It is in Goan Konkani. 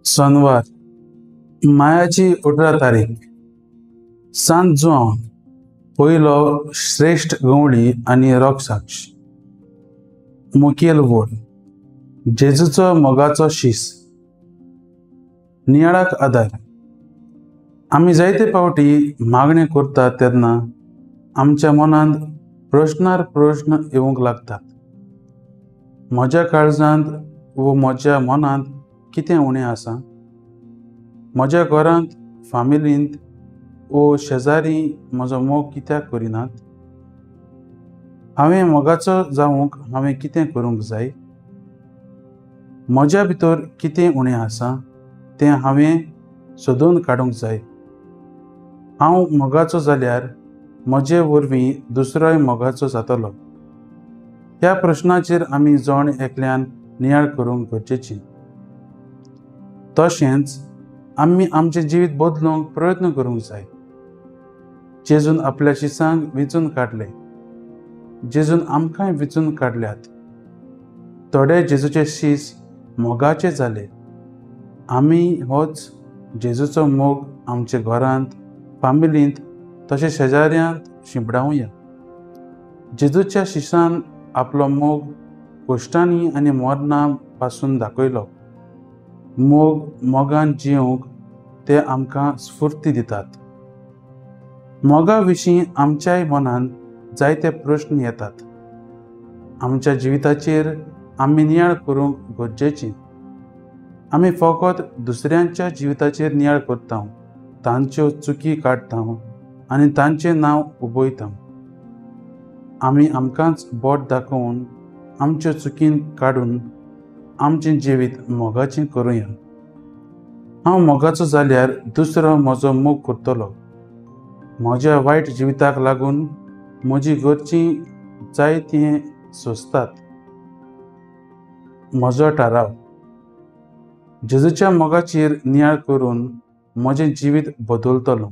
सोनवार, मायाची 18 तारीख, सांत जुआंव पयलो श्रेश्ठ गवळी आनी रोगसाक्ष. मुखेल वोड जेजूचो मोगाचो शीस. नियाळाक आदार. आमी जायते फावटी मागणें करतात तेन्ना आमच्या मनांत प्रश्नार प्रश्न येवंक लागतात. म्हज्या काळजांत वो म्हज्या मनांत कितें उणें आसा? म्हज्या घरांत, फामिलींत वो शेजारी म्हजो मोग कित्याक करिनात? हांवें मोगाचो जावंक हांवें कितें करूंक जाय? म्हज्या भितर कितें उणें आसा तें हांवें सोदून काडूंक जाय. हांव मोगाचो जाल्यार म्हजे वरवीं दुसरोय मोगाचो जातलो. ह्या प्रश्नाचेर आमी जण एकल्यान नियाळ करूंक गरजेची. तशेंच आमी आमचें जिवीत बदलूंक प्रयत्न करूंक जाय. जेजून आपल्या शिसांक विंचून काडले. जेजून आमकांय विंचून काडल्यात. थोडे जेजूचे शीस मोगाचे जाले. आमी होच जेजूचो मोग आमच्या घरांत, फामिलींत तशें शेजाऱ्यांत शिंपडावया. जेजूच्या शिसान आपलो मोग कश्टांनी आनी मरणा पासून दाखयलो. मोग मोगान जिवंक ते आमकां स्फूर्ती दितात. मोगा विशीं आमच्याय मनांत जायते प्रश्न येतात. आमच्या जिविताचेर आमी नियाळ करूंक गरजेची. आमी फकत दुसऱ्यांच्या जिविताचेर नियाळ करता, तांच्यो चुकी काडटा आनी तांचें नांव उबयता. आमी आमकांच बोट दाखोवन आमच्यो चुकी काडून आमचें जिवीत मोगाचें करुया. हांव मोगाचो जाल्यार दुसरो म्हजो मोग करतलो. म्हज्या वायट जिविताक लागून म्हजी घरचीं जायतें सोंसतात. म्हजो थाराव जेजूच्या मोगाचेर नियाळ करून म्हजें जिवीत बदलतलो.